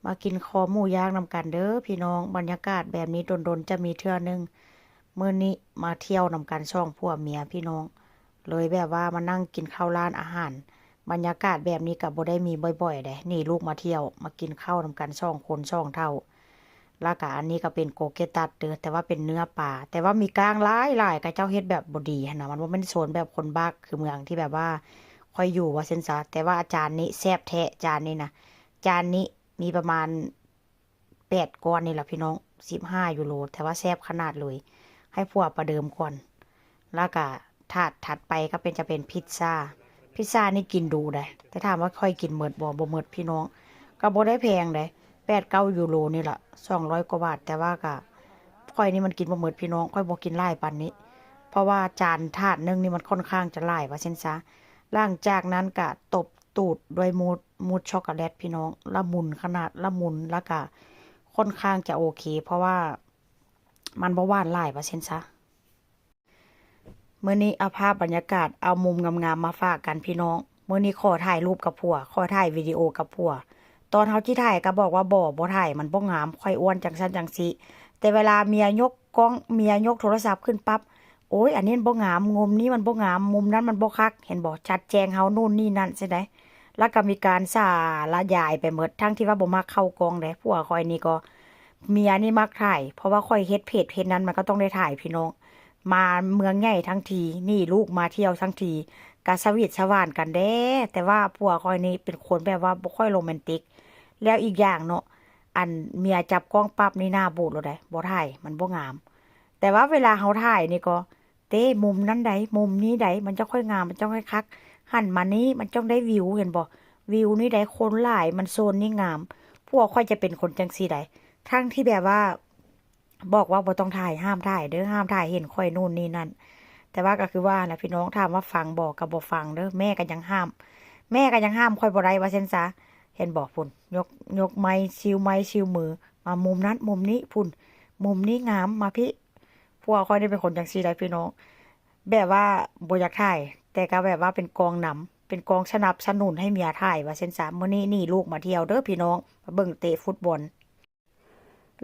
ມາກິນຄໍໝູຍ່າງນຳກັນເດີພີ່ນ້ອງ. ບັນຍາກາດແບບນີ້ດົນໆຈະມີເທື່ອໜຶ່ງ. ມື້ນີ້ມາທ່ຽວນຳກັນສອງຜົວເມຍພີ່ນ້ອງ, ເລີຍແບບວ່າມານັ່ງກິນເຂົ້າຮ້ານອາຫານ. ບັນຍາກາດແບບນີ້ກໍບໍ່ໄດ້ມີບ່ອຍໆເດ້. ນີ້ລູກມາທ່ຽວ ມາກິນເຂົ້ານຳກັນສອງຄົນສອງເຖົ້າ. ແລ້ວກະອັນນີ້ກໍເປັນໂກເກຕັດເດີ, ແຕ່ວ່າເປັນເນື້ອປາ, ແຕ່ວ່າມີກ້າງຫຼາຍໆ. ເຂົາເຈົ້າເຮັດແບບບໍ່ດີຫັ້ນນະ, ມັນບໍ່ແມ່ນໂຊນແບບຄົນບາກຄືເມືອງທີ່ແບບວ່າຂ້ອຍຢູ່ວ່າຊັ້ນຊະ. ແຕ່ວ່າອາຈານນີ້ແຊບແທ້, ຈານນີ້ນະ, ຈານນີ້ມີປະມານແປດກ້ອນນີ້ລະພີ່ນ້ອງ, ສິບຫ້າຢູໂຣ, ແຕ່ວ່າແຊບຂະໜາດເລີຍ. ໃຫ້ຜົວປະເດີມກ່ອນ. ແລ້ວກະຖາດຖັດໄປກໍເປັນ ຈະເປັນພິດຊາ. ພິດຊານີ້ກິນດຸໄດ໋, ແຕ່ຖາມວ່າຂ້ອຍກິນໝົດບໍ່? ບໍ່ໝົດພີ່ນ້ອງ. ກໍບໍ່ໄດ້ແພງໃດ໋, ແປດເກົ້າຢູໂຣນີ້ລະ, ສອງຮ້ອຍກວ່າບາດ. ແຕ່ວ່າກໍ ຂ້ອຍນີ້ມັນກິນບໍ່ໝົດພີ່ນ້ອງ, ຂ້ອຍບໍ່ກິນຫຼາຍປານນີ້. ເພາະວ່າຈານຖາດໜຶ່ງນີ້ມັນຄ່ອນຂ້າງຈະຫຼາຍວ່າຊັ້ນຊະ. ຫຼັງຈາກນັ້ນກະຕົບຕູດດ້ວຍມູດ, ມູດຊັອກໂກແລັດພີ່ນ້ອງ, ລະມຸນຂະໜາດ, ລະມຸນ, ແລ້ວກະຄ່ອນຂ້າງຈະໂອເຄ, ເພາະວ່າມັນບໍ່ຫວານຫຼາຍວ່າຊັ້ນຊະ. ມື້ນີ້ເອົາພາບບັນຍາກາດ, ເອົາມຸມງາມໆມາຝາກກັນພີ່ນ້ອງ. ມື້ນີ້ຂໍຖ່າຍຮູບກັບຜົວ, ຂໍຖ່າຍວິດີໂອກັບຜົວ. ຕອນເຮົາຊິຖ່າຍກໍບອກວ່າ ບໍ່, ບໍ່ຖ່າຍ, ມັນບໍ່ງາມ, ຂ້ອຍອ້ວນ ຈັ່ງຊັ້ນຈັ່ງຊີ້. ແຕ່ເວລາເມຍຍົກກ້ອງ, ເມຍຍົກໂທລະສັບຂຶ້ນປັບ, ໂອ້ຍ ອັນນີ້ມັນບໍ່ງາມ, ມຸມນີ້ມັນບໍ່ງາມ, ມຸມນັ້ນມັນບໍ່ຄັກ, ເຫັນບໍ່? ຈັດແຈງເຮົາໂນ່ນນີ້ນັ້ນຊັ້ນໃດ໋. ແລ້ວກໍມີການສາລະຍາຍໄປໝົດ, ທັງທີ່ວ່າບໍ່ມັກເຂົ້າກ້ອງເດ້. ຜົວຂ້ອຍນີ້ກໍ ເມຍນີ້ມັກຖ່າຍ, ເພາະວ່າຂ້ອຍເຮັດເພຈເຮັດນັ້ນ ມັນກໍຕ້ອງໄດ້ຖ່າຍພີ່ນ້ອງ. ມາເມືອງໃຫຍ່ທັງທີ, ນີ້ລູກມາທ່ຽວທັງທີ, ກະສະຫວີດສະຫວານກັນແດ່. ແຕ່ວ່າຜົວຂ້ອຍນີ້ເປັນຄົນແບບວ່າບໍ່ຄ່ອຍໂຣແມນຕິກ. ແລ້ວອີກຢ່າງເນາະ, ອັນເມຍຈັບກ້ອງປັບນີ້ໜ້າບູດໂລດໃດ໋, ບໍ່ຖ່າຍ, ມັນບໍ່ງາມ. ແຕ່ວ່າເວລາເຮົາຖ່າຍນີ້ກໍ ເຕ້ ມຸມນັ້ນໃດ໋, ມຸມນີ້ໃດ໋, ມັນຈັ່ງຄ່ອຍງາມ, ມັນຈັ່ງຄ່ອຍຄັກ, ຫັນມານີ້ ມັນຈັ່ງໄດ້ວິວ, ເຫັນບໍ່? ວິວນີ້ໃດ໋, ຄົນຫຼາຍ, ມັນໂຊນນີ້ງາມ. ຜົວຂ້ອຍຈະເປັນຄົນຈັ່ງຊີ້ໃດ໋, ທັງທີ່ແບບວ່າ ບອກວ່າບໍ່ຕ້ອງຖ່າຍ, ຫ້າມຖ່າຍເດີ, ຫ້າມຖ່າຍເຫັນຂ້ອຍໂນ່ນນີ້ນັ້ນ. ແຕ່ວ່າກໍຄືວ່າຫັ້ນລະພີ່ນ້ອງ, ຖາມວ່າຟັງບໍ່? ກໍບໍ່ຟັງເດີ, ແມ່ກໍຍັງຫ້າມ, ແມ່ກໍຍັງຫ້າມຂ້ອຍບໍ່ໄດ້ວ່າຊັ້ນຊະ. ເຫັນບໍ່? ພຸ້ນ ຍົກ, ຍົກໄມ້, ຊິວໄມ້ຊິວມື, ມາມຸມນັ້ນ, ມຸມນີ້, ພຸ້ນ, ມຸມນີ້ງາມ, ມາພີ້. ຜົວຂ້ອຍນີ້ເປັນຄົນຈັ່ງຊີ້ໃດ໋ພີ່ນ້ອງ, ແບບວ່າບໍ່ຢາກຖ່າຍ, ແຕ່ກໍແບບວ່າເປັນກອງນຳ, ເປັນກອງສະໜັບສະໜູນໃຫ້ເມຍຖ່າຍວ່າຊັ້ນຊະ. ມື້ນີ້ໜີລູກມາທ່ຽວເດີພີ່ນ້ອງ, ມາເບິ່ງເຕະຟຸດບອນ.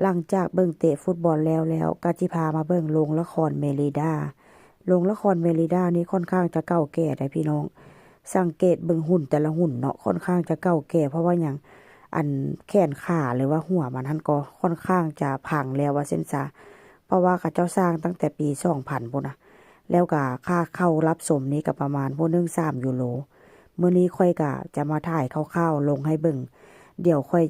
ຫຼັງຈາກເບິ່ງເຕະຟຸດບອນແລ້ວແລ້ວ, ກໍຊິພາມາເບິ່ງໂລງລະຄອນເມລິດາ. ໂລງລະຄອນເມລິດານີ້ຄ່ອນຂ້າງຈະເກົ່າແກ່ໃດ໋ພີ່ນ້ອງ, ສັງເກດເບິ່ງຫຸ່ນແຕ່ລະຫຸ່ນເນາະ, ຄ່ອນຂ້າງຈະເກົ່າແກ່. ເພາະວ່າຫຍັງ? ອັນແຂນຂາ ຫຼືວ່າຫົວມັນຫັ້ນກໍຄ່ອນຂ້າງຈະພັງແລ້ວວ່າຊັ້ນຊະ, ເພາະວ່າເຂົາເຈົ້າສ້າງຕັ້ງແຕ່ປີສອງພັນພຸ້ນນະ. ແລ້ວກໍຄ່າເຂົ້າຮັບຊົມນີ້ກໍປະມານຜູ້ໜຶ່ງສາມຢູໂຣ. ມື້ນີ້ຂ້ອຍກໍຈະມາຖ່າຍຄ່າວໆລົງໃຫ້ເບິ່ງ, ດຽວຂ້ອຍ